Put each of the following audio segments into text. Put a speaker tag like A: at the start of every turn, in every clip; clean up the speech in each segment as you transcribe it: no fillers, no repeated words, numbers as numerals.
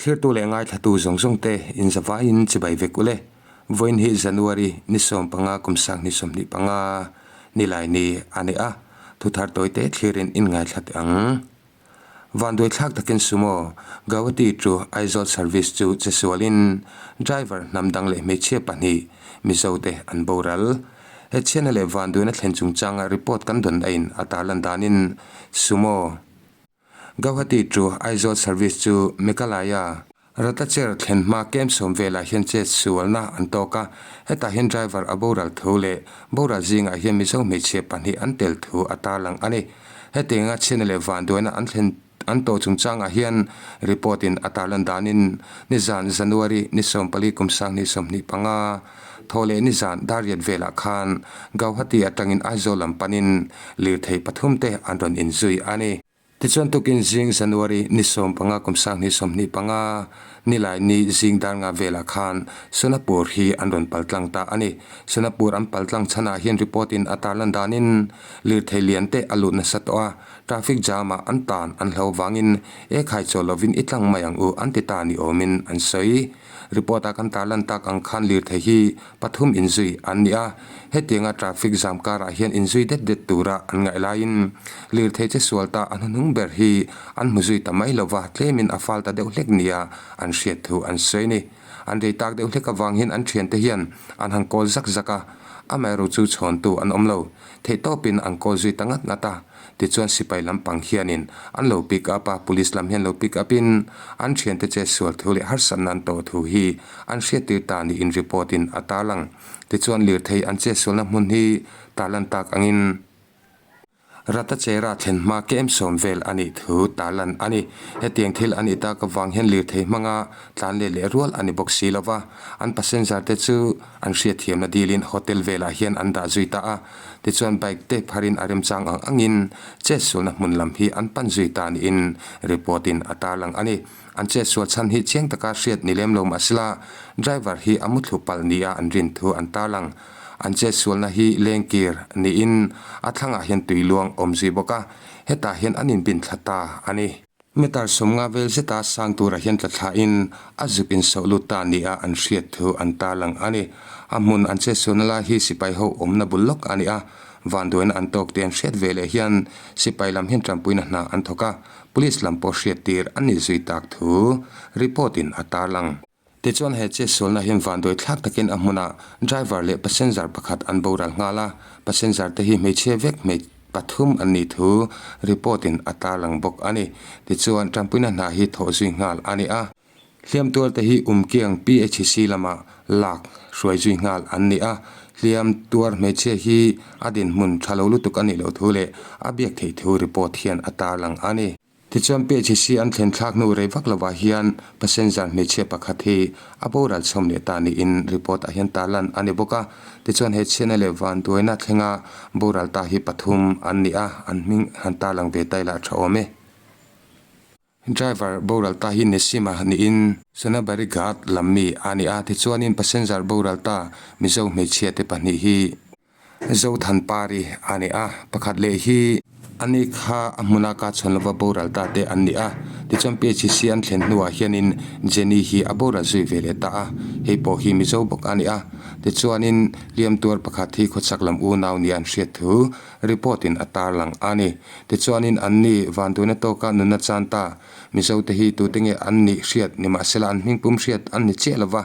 A: Thlirtu leh ngaithlatu zawng zawng te inzavaiin chibai vek ule. Vawiin hi January ni 15 kum 2025 nilai ni a ni a, thuthar tawite thlirin in ngaithla teh ang. Vanduai thlak takin Sumo Guwahati to Aizawl service chu che sualin driver hnam dang leh hmeichhia pahnih Mizo te an boral. He chhiatna leh vanduaina thlen chungchanga report kan dawn aiin a tarlan danin Sumo Guwahati to Aizawl service chu Meghalaya Ratacher thlen hma kem sawm velah hian chet sualna an tawk a, hetah hian driver a boral thu leh boral zingah hian Mizo hmeichhia pahnih an tel thu a tarlang a ni. Hetianga chhiatna leh vanduaina an thlen an tawh chungchangah hian report in a tarlan danin nizan January ni 14 kum 2025 thaw leh nizan dar riat velah khan Guwahati atangin Aizawl lam panin lirthei pathum te an rawn inzui a ni. Tichuan tukin zing January ni 15 kum 2025 nilai ni zing dar nga velah khan Sonapur hi an rawn pal tlang ta a ni. Sonapur an pal tlang chhanah hian report in a tarlan danin lirthei lian te a lut nasa tawh a, traffic jam ah an tan an hlo vangin e khai chawl lovin i tlang mai ang u an ti ta ni awmin an sawi. Report ah kan tarlan tak ang khan lirthei hi pathum inzui an ni a, hetianga traffic jam karah hian inzui det det tura an ngaih laiin lirthei che sual ta a hnuhnung ber hi an hmu zui ta mai lova, tlemin a fal ta deuh hlek nia an hriat thu an sawi a ni. An rei tak deuh hlek avang hian an thiante hian an han kawl zak zak a, amaherawh chu chhawntu an awm lo. Theihtawpin an kawl zui ta ngat ngat a. Tichuan sipai lampang hianin an lo pick up a, police lam hian lo pick up in an thiante che sual thu leh harsatna an tawh thu hi an hriattir ta niin report in a tarlang. Tichuan lirthei an che sualna hmun hi tarlan tak angin Ratachera thlen hma kem sawm vel a nih thu tarlan a ni. Hetiang thil a nih tak avang hian lirthei hmanga tlan leh leh rual a ni bawk si lova, an passenger te chu an hriatthiamna dilin hotel velah hian an dah zui ta a. Tichuan bike te pharin a remchang ang angin chetsualna hmun lam hi an pan zui ta niin report in a tarlang a ni. An chetsual chhan hi chiang taka hriat ni lem lo mahsela driver hi a muthlu palh nia an rin thu an tarlang. An chetsualna hi lengkir niin a thlangah hian tui luang awm zui bawk a, hetah hian an inbin thla ta a ni. Meter 50 vel zeta sang turah hian tla thlain a zuk insawh lut ta nia an hriat thu an tarlang a ni. A hmun an chetsualna lai hi sipai ho awmna bul lawk a ni a, vanduaina an tawk tih an hriat ve leh hian sipai lam hian tanpuina hna an thawk a, police lam pawh hriattir an nih zui tak thu report in a tarlang. Tichuan he chetsualna hian vanduai thlak takin a hmunah driver leh passenger pakhat an boral nghal a, passenger te hi hmeichhia vek hmei pathum an nih thu report in a tarlang bawk a ni. Tichuan tanpuina hna hi thawh zui nghal a ni a. Hliam tuar te hi Umkiang PHC lamah lak hruai zui nghal an ni a, hliam tuar hmeichhia hi a dinhmun tha lo lutuk a nih loh thu leh a biak theih thu report hian a tarlang a ni. Tichuan PHC an thlen thlak hnu rei vak lovah hian passenger hmeichhia pakhat hi a boral chhawm leh ta niin report ah hian tarlan a ni bawk a. Tichuan he chhiatna leh vanduaina thlenga boral ta hi pathum an ni a, an hming han tarlang ve ta ila a tha awm e. Driver boral ta hi Nesima niin Sonabari Ghat lam mi a ni a, tichuanin passenger boral ta Mizo hmeichhia te pahnih hi Zothanpari a ni a, pakhat leh hi ani kha a hmuna ka chhawn lova boral ta te an ni a, tichuan PHC an thlen hnuah hianin Jenny hi a boral zui ve leh ta a, hei pawh hi Mizo bawk a ni a, tichuanin hliam tuar pakhat hi khawchhak lam unau nia an hriat thu report in a tarlang a ni. Tichuanin an ni vanduaina tawka nunna chan ta Mizo te hi tute nge an nih hriat nimahsela an hmingpum hriat an ni chiah lova,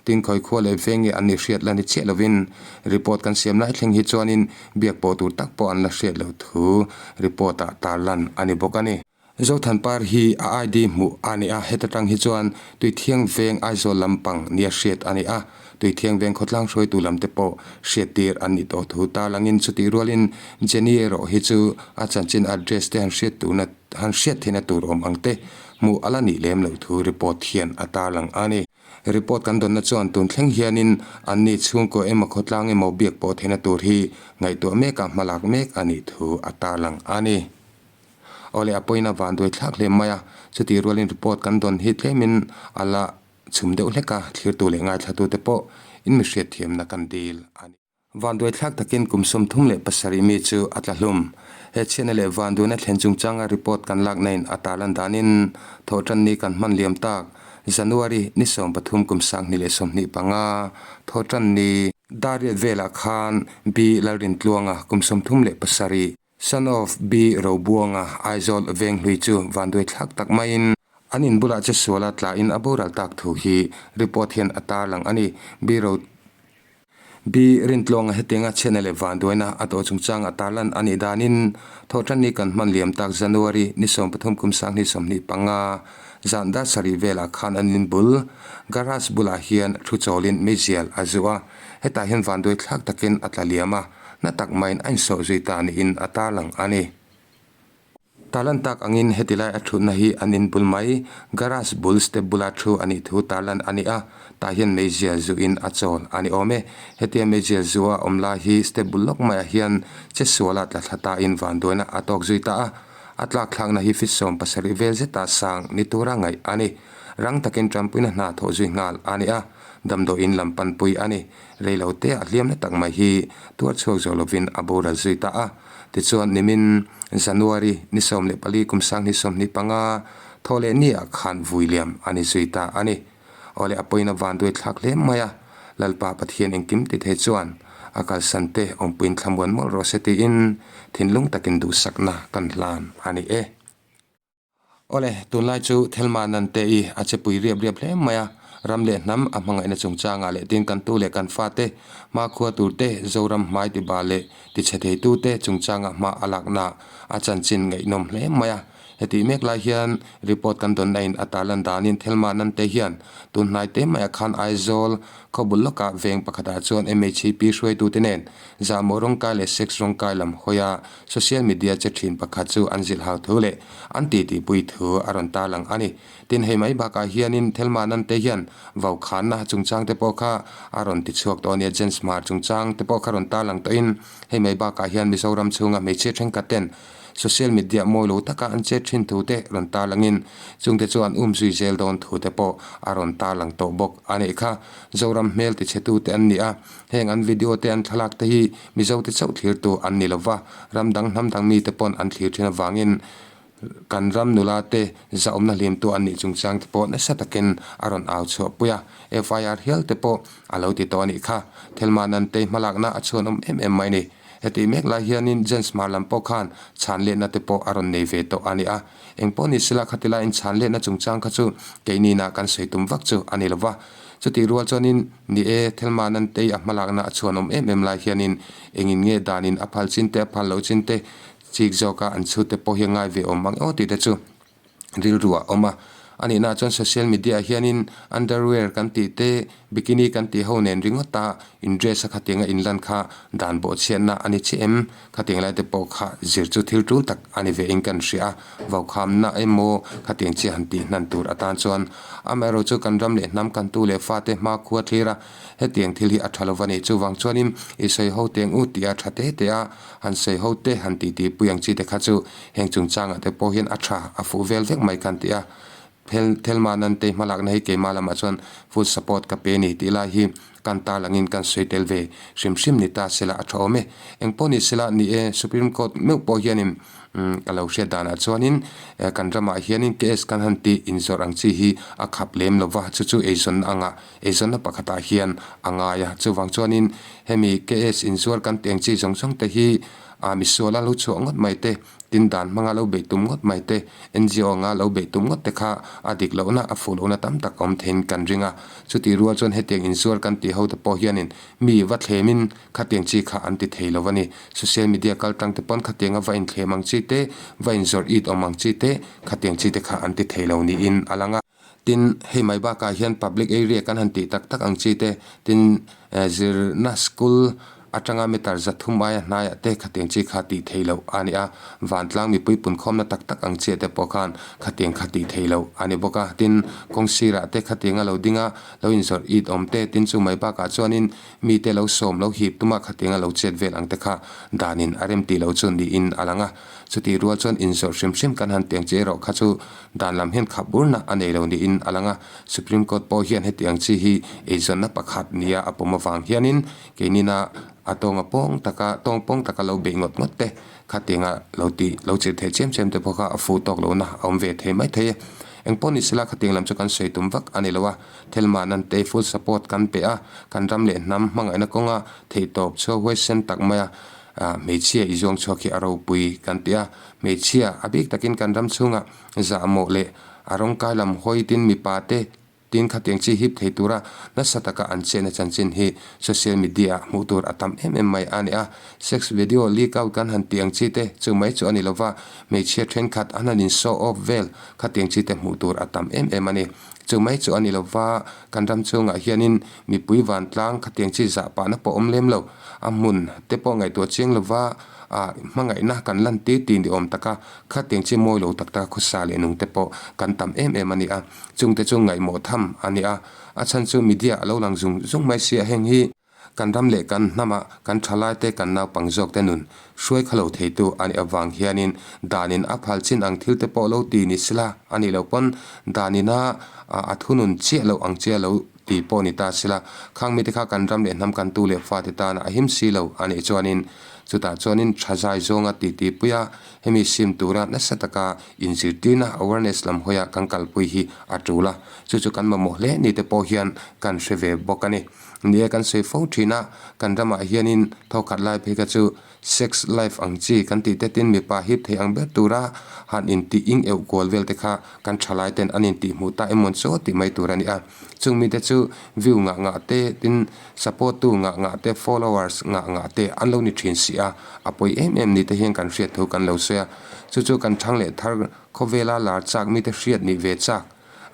A: Tin khawi khua leh veng nge an nih hriat la ni chiah lovin report kan siam lai thleng hi chuanin biak pawh tur tak pawh an la hriat loh thu report ah tarlan a ni bawk a ni. Zothanpar hi a ID hmuh a ni a, heta tang hi chuan Tuithiang veng Aizawl lampang nia hriat a ni a, Tuithiang veng khawtlang hruaitu lam te pawh hriattir an nih tawh thu tarlangin chutih rualin Jenny erawh hi chu a chanchin address te han hriat turna han hriat theihna tur awm ang te hmuh a la nih lem loh thu report hian a tarlang a ni. Report kan dawnna chuan tun thleng hianin anni chhungkaw emaw khawtlang emaw biak pawh theihna tur hi ngaihtuah mekah hmalak mek a nih thu a tarlang a ni. Awle a pawhin a vanduai thlak hle mai a, chutih rualin report kan dawn hi tlemin a la chhum deuh hlek a, thlirtu leh ngaithlatute pawh in mi hriatthiamna kan dil a ni. Vanduai thlak takin kum 37 mi chu a tla hlum. He chhiatna leh vanduaina thlen chungchanga report kan lakna in a tarlan danin thawhtanni kan hman liam tak January ni 13 kum 2025 thawhtanni Dariat velah khan B Lalrintluanga kum 37 Son of B Robuanga Aizawl Venghlui chu vanduai thlak tak maiin an in bulah che suala tlain a boral tak thu hi report hian a tarlang a ni. B Ro. B Rintluanga hetianga chhiatna leh vanduaina a tawh chungchang a tarlan a nih danin thawhtanni kan hman liam tak January ni 13 kum 2025 zan dar sarih velah khan an in bul garage bulah hian thu chawlin meizial a zu a, hetah hian vanduai thlak takin a tla liam a, na tak maiin a insawh zui ta niin a tarlang a ni. Tarlan tak angin heti lai a thutna hi an in bul mai, garage bul step bula thu a nih thu tarlan a ni a, tah hian meizial zuin a chawl a ni awm e. Hetia meizial zu a awm lai hi step bul lawk maiah hian che suala tla thla tain vanduaina a tawk zui ta a, a tlak thlakna hi feet 70 vel zeta sang ni tura ngaih a ni. Rang takin tanpuina hna thawh zui nghal a ni a, damdawiin lam panpui a ni. Reilo te a hliamna tak mai hi tuar chhuak zawh lovin a boral zui ta a. Tichuan nimin January ni 14 kum 2025 thaw leh ni ah khan vui liam a ni zui ta a ni. Awle a pawina vanduai thlak hle mai a, Lalpa Pathian engkim ti thei chuan a kalsan te awmpuiin thlamuan mawlh rawh se tiin thinlung takin duhsakna kan hlan a ni e. Awle, tunlai chu Thelma Nante-i a che pui riap riap hle mai a, ram leh hnam a hmangaihna chungchangah leh tin kan tu leh kan fate, hmakhua turte, Zoram hmai tiba leh tichhe theitute chungchanga hma a lakna a chanchin ngaihnawm hle mai a. Hetih mek lai hian report kan dawnna in a tarlan danin Thelma Nante hian tun hnai te maiah khan Aizawl khawbul lawkah veng pakhatah chuan MHP hruaitute nen zahmawh rawngkai leh sex rawngkai lam hawia Social media che thin pakhat chu an zilh hau thu leh an titipui thu a rawn tarlang a ni. Tin, hei mai bakah hianin Thelma Nante hian vaukhanna chungchang te pawh kha a rawn ti chhuak tawh a nia, Jens Hmar chungchang te pawh kha rawn tarlang tawhin hei mai bakah hian Mizoram chhunga hmeichhia thenkhat ten social media mawi lo taka an chet thin thu te rawn tarlangin chungte chu an um zui zel dawn thu te pawh a rawn tarlang tawh bawk a nih kha. Zoram hmel tichhetute an ni a, heng an video te an thlalak te hi Mizote chauh thlirtu an ni lova, ram dang hnam dang mite pawn an thlir thin avangin kan ram nula te zahawmna hlimtu an nih chungchang te pawh nasa takin a rawn au chhuah pui a, FIR hial te pawh a lo ti tawh a nih kha. Thelma Nantei hmalakna a chhuanawm em em mai ni. Hetih mek lai hianin Jens Hmar lam pawh khan chhan letna te pawh a rawn nei ve tawh a ni a. Engpawh ni sela khati laiin chhan letna chungchang kha chu keinina kan sawi tum vak chu a ni lova. Chutih rual chuanin ni e, Thelma Nantei a hmalakna a chhuanawm em em lai hianin engin nge danin a phal chin te a phal loh chin te chik zawka an chhut te pawh hi a ngai ve awm ang emaw tih te chu rilru a awm a. A nihna chuan social media ah hianin underwear kan tih te, bikini kan tih ho nen ringawta in dress a khatianga inlan kha dan bawhchhiatna a ni chiah em? Khatiang lai te pawh kha zir chu thil tul tak a ni ve in kan hria a, vaukhamna emaw khatiang chiah han tih hnan tur atan chuan amaherawh chu kan ram leh hnam kan tu leh fate hmakhua thlir a, hetiang thil hi a tha lova ni. Chuvang chuanin i sawi ho teng u tih a tha te te a, han sawi ho te han tih tih pui ang chi te kha chu heng chungchangah te pawh hian a tha a fuh vel vek mai kan ti a. Thel Thelma Nantei hmalakna hi keimah lamah chuan full support ka pe ni tih lai hi kan tarlangin kan sawi tel ve hrim hrim ni ta sela a tha awm e. Engpawh ni sela ni e, Supreme Court meuh pawh hianin ka lo hriat danah chuanin kan ramah hianin case kan han tih inzawrh ang chi hi a khap lem lova, chu chu eizawnna anga eizawnna pakhatah hian a ngai a. Chuvang chuanin hemi case inzuar kan tih ang chi zawng zawng te hi a misuala lo chhuah ngawt mai te, Tin dan hmanga lo beih tum ngawt mai te, NGO anga lo beih tum ngawt te kha a dik lohna, a fuh lohna tam tak awm theiin kan ring a. Chutih rual chuan hetiang inzuar kan tih ho te pawh hianin mi va thlemin khatiang chi kha an ti thei lo a ni. Social media kal tang te pawn khatianga va inthlem ang chi te, va inzawrh it awm ang chi te, khatiang chi te kha an ti thei lo niin a lang a. Tin, hei mai bakah hian public area kan han tih tak tak ang chi te, tin zirna school atanga meter 300 aia hnaiah te khatiang chi kha tih theih loh a ni a, vantlang mipui punkhawmna tak tak ang chiah te pawh khan khatiang kha tih theih loh a ni bawk a. Tin, kawng sirah te khatianga lo dinga lo inzawrh it awm te, tin chu mai bakah chuanin mite lo sawm lo hip tuma khatianga lo chet vel ang te kha danin a rem tih loh chu niin a lang a. Chutih rual chuan inzawrh hrim hrim kan han tiang chi erawh kha chu Dan lam hian khap burna a nei lo niin a lang a, Supreme Court pawh hian heti ang chi hi eizawnna pakhat nia a pawm avang hianin keinina a tawnga pawng taka tawng pawng taka lo beih ngawt ngawt te Khatianga lo tih lo chirh theih chiam chiam te pawh kha a fuh tawk lohna a awm ve thei mai thei e. Engpawh ni sela khatiang lam chu kan sawi tum vak a ni lo a, Thelma nan te full support kan pe a, kan ram leh hnam hmangaihna kawnga theihtawp chhuak huaisen tak mai a, hmeichhia i zuang chhuak hi a ropui kan ti a, hmeichhia a bik takin kan ram chhunga zahmawh leh a rawngkai lam hawi tin mipa te Tin, khatiang chi hip thei tura nasa taka an chenna chanchin hi social media ah hmuh tur a tam em em mai a ni a. Sex video leak out kan han tih ang chi te chu mai chu a ni lova, hmeichhia thenkhat an han in show off vel khatiang chi te hmuh tur a tam em em a ni. Chu mai chu a ni lova, kan ram chhungah hianin mipui vantlang khatiang chi zah pahna pawh awm lem lo, a hmun te pawh ngaihtuah chiang lova ah hmangaihna kan lan tir tih ni awm taka khatiang chi mawi lo tak taka khawsa leh nung te pawh kan tam em em a ni a. Chungte chu ngaihmawh tham a ni a, a chhan chu media a lo lang zung zung mai sia heng hi kan ram leh kan hnamah kan thalaite kan naupang zawkte nun hruai kha lo theitu a nih avang hianin danin a phal chin ang thilte pawh lo ti ni sela a nih loh pawn danina a thunun chiah loh ang chiah lo ti pawh ni ta sela khang mite kha kan ram leh hnam kan tu leh fate tana a him si lo a nih chuanin chutah chuanin tha zai zawnga titi puia Hemi sim tura nasa taka inzirtirna, awareness, lam hawia kan kalpui hi a tul a, chu chu kan mamawh hle ni te pawh hian kan hre ve bawk a ni. Ni e, kan sawi fo thin a, kan ramah hianin thawkhat lai phei kha chu sex life ang chi kan tih te tin mipa hip thei ang ber tura han intih ing euh kual vel te kha kan thalai ten an intih hmuh ta emawn chaw tih mai tur a ni a. Chung mite chu view ngah ngah te tin support tu ngah ngah te followers ngah ngah te an lo ni thin si a, a pawi em em ni te hian kan hriat thu kan lo sawi a, chu chu kan thang leh thar khawvela lar chak mite hriat nih ve chak,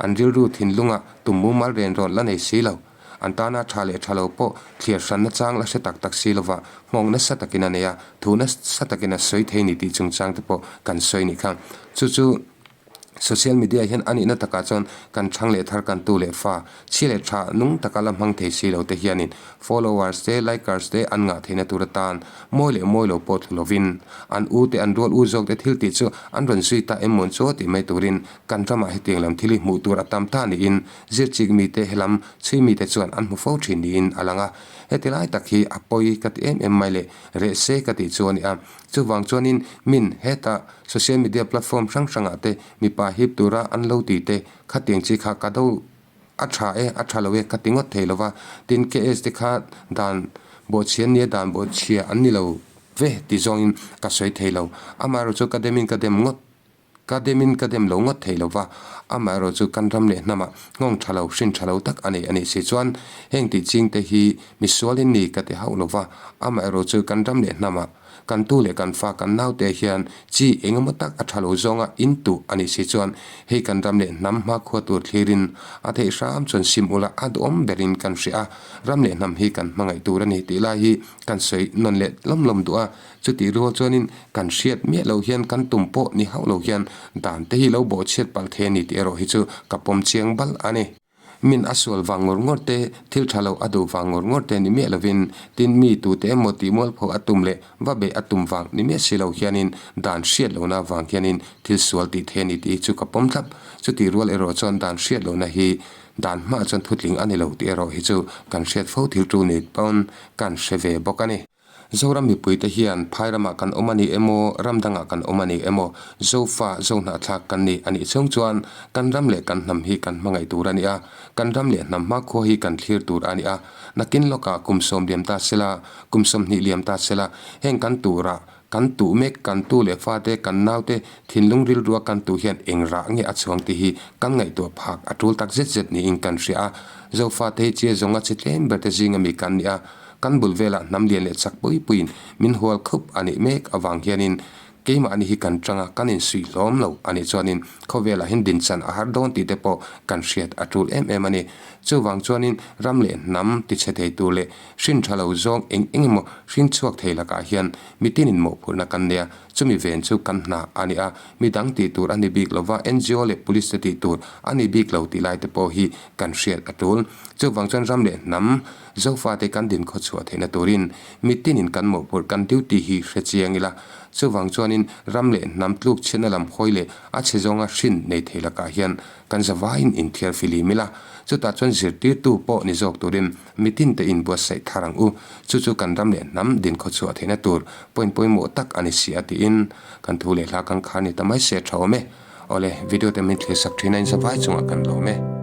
A: an rilru thinlunga tum mumal ren rawn la nei si lo, an tana tha leh tha lo pawh thliar hranna chang la hre tak tak si lova nghawng nasa takin a nei a, thu nasa takin a sawi thei ni tih chungchang te pawh kan sawi nih kha. Chu chu. Social media hian a nihna takah chuan kan thang leh thar kan tu leh fa, chhi leh tha nung taka la hmang thei si lo te hianin followers te likers te an ngah theihna tur atan mawi leh mawi lo pawh thlu lovin an u te an rual u zawk te thil tih chu an rawn zui ta em mawn chu tih mai turin kan ramah hetiang lam thil hi hmuh tur a tam ta niin zirchik mite helam chhui mite chuan an hmu fo thin niin a lang a. Heti lai tak hi a pawi ka ti em em mai leh reh se ka tih chu a ni a. Chuvang chuanin min hetah Social media platform hrang hrangah te mipa hip tura an lo ti te khatiang chi kha ka do a tha e, a tha lo e ka ti ngawt thei lo va. Tin KS te kha dan bawhchhia an nia dan bawhchhia an ni lo ve ti zawngin ka sawi thei lo. Amaherawh chu ka demin ka dem ngawt ka demin ka dem lo ngawt thei lo va. Amaherawh chu kan ram leh hnamah nghawng tha lo hrin tha lo tak a nei a nih si chuan heng tih ching te hi misualin ni ka ti hauh lo va. Amaherawh chu kan ram leh hnamah Kan tu leh kan fa kan naute hian chi eng emaw tak a tha lo zawnga in tuh a nih si chuan hei kan ram leh hnam hmakhua tur thlirin a theih hram chuan sim ula a duhawm berin kan hria a, ram leh hnam hi kan hmangaih tur a ni tih lai hi kan sawi nawn leh lawm lawm duh a, chutih rual chuanin kan hriat miah lo hian kan tum pawh ni hauh lo hian dan te hi lo bawhchhiat palh thei a ni tih erawh hi chu ka pawm chiang bal a ni. Min a sual vang ngawr ngawr te, thil tha lo a duh vang ngawr ngawr te ni miah lovin, tin mi tute emaw tih mualpho a tum leh va beih a tum vang ni miah si lo hianin dan hriat lohna vang hianin thil sual tih thei a ni tih hi chu ka pawm thlap. Chutih rual erawh chuan dan hriat lohna hi dan hmaah chuan thutling a ni lo tih erawh hi chu kan hriat fo thil tu ni pawn kan hre ve bawk a ni. Zoram mipuite hian phai ramah kan awm a ni emaw, ram dangah kan awm a ni emaw, Zofa, Zohnahthlak kan ni a nih chhung chuan kan ram leh kan hnam hi kan hmangaih tur a ni a, kan ram leh hnam hmakhua hi kan thlir tur a ni a. Nakin lawkah kum sawm liam ta sela, kum 20 liam ta sela, heng kan turah kan tuh mek, kan tu leh fate, kan naute thinlung rilrua kan tuh hian eng rah nge a chhuang tih hi kan ngaihtuah phak a tul tak zet zet niin kan hria a. Zofate hi chia zawnga chi tlem berte zinga mi kan ni a. Kan bul velah hnam lian leh chak pui puiin min hual khup a nih mek avang hianin keimahni hi kan tanga kan insuih hlawm lo a nih chuanin khawvelah hian dinchan a har dawn tih te pawh kan hriat a tul em em a ni. Chuvang chuanin ram leh hnam tichhe thei tur leh hrin tha lo zawng eng eng emaw hring chhuak thei lakah hian mitinin mawhphurhna kan nei a, chumi ven chu kan hna a ni a, midang tih tur a ni bik lova ngo leh police te tih tur a ni bik lo tih lai te pawh hi kan hriat a tul. Chuvang chuan ram leh hnam Zofate kan din khawchhuah theihna turin mitinin kan mawhphurh kan duty hi hre chiang ila. Chuvang chuanin ram leh hnam tluk chhiatna lam hawi leh a chhe zawnga hrin nei thei lakah hian kan. Kan zavaiin inthiar filim ila, chutah chuan zirtirtu pawh ni zawk turin mitin te inbuatsaih thar ang u. Chu chu kan ram leh hnam dinkhawchhuah theihna tur point pawimawh tak a ni si a tiin kan thu leh hla kan khar ni ta mai se a tha awm e. Awle, video te min thlir sak thin a in zavai chungah kan lawm e.